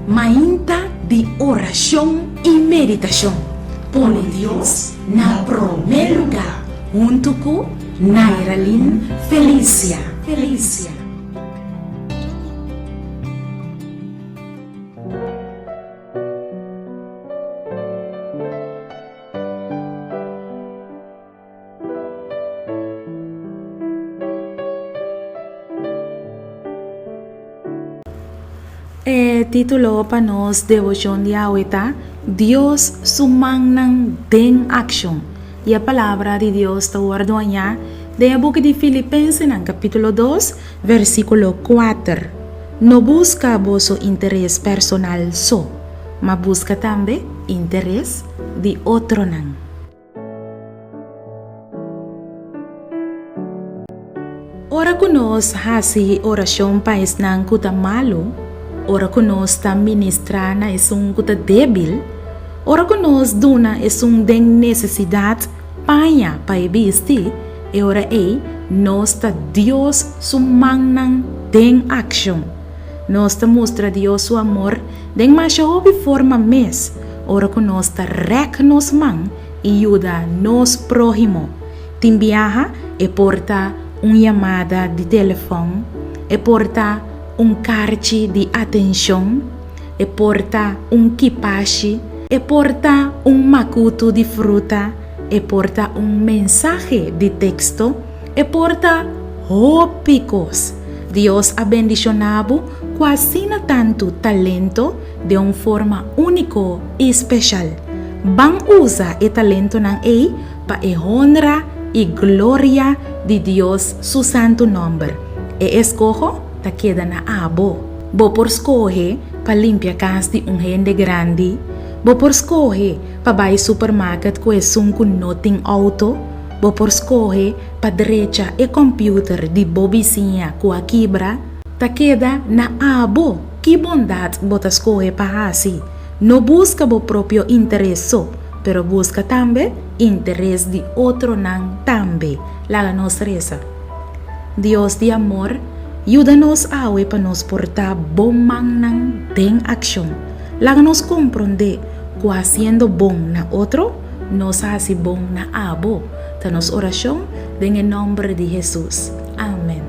Mainta di orashon i meditashon. Pone Dios na promé lugá huntu ku Nairalyn Felicia. Felicia. E título pa nos devoshon di awe ta Dios su mannan den akshon. I e palabra di Dios ta wòrdu hañá den e buki di Filipensenan kapítulo dos, versíkulo kuater. No buska boso interes personal so, ma buska tambe interes di otronan. Ora ku nos hasi orashon pa esnan ku ta malu, ora ku nos ta ministrá na esun ku ta débil, ora ku nos duna esun den nesesidat paña pa e bisti, e ora ei nos ta Dios su mannan den akshon. Nos ta mustra Dios su amor den masha hopi forma mes ora ku nos ta rèk nos man i yuda nos próhimo. Tin biaha e por ta un yamada di telefòn, e por ta un karchi di atenshon, e por ta un kipashi, e por ta un makutu di fruta, e por ta un mensahe di teksto, e por ta hopi kos. Dios a bendishoná bo ku asina tantu talento den un forma úniko i speshal. Ban usa e talentonan ei Pa e honra i gloria di Dios su santu nòmber. E eskoho ta keda na abo. Bo por skohe pa limpia kas di un hende grandi. Bo por skohe pa bai supermarket ku esun ku no tin outo. Bo por skohe pa drecha e kòmpiuter di bo bisiña ku a kibra. Ta keda na abo ki bondat bo ta skohe pa hasi. No buska bo propio interes so. Pero buska tambe interes di otronan tambe. Laga nos resa. Dios di amor, yuda nos awe pa nos por ta bon mannan den akshon. Laga nos komprondé ku hasiendo bon na otro, nos a hasi bon na abo. Ta nos orashon den e nòmber di Hesus. Amen.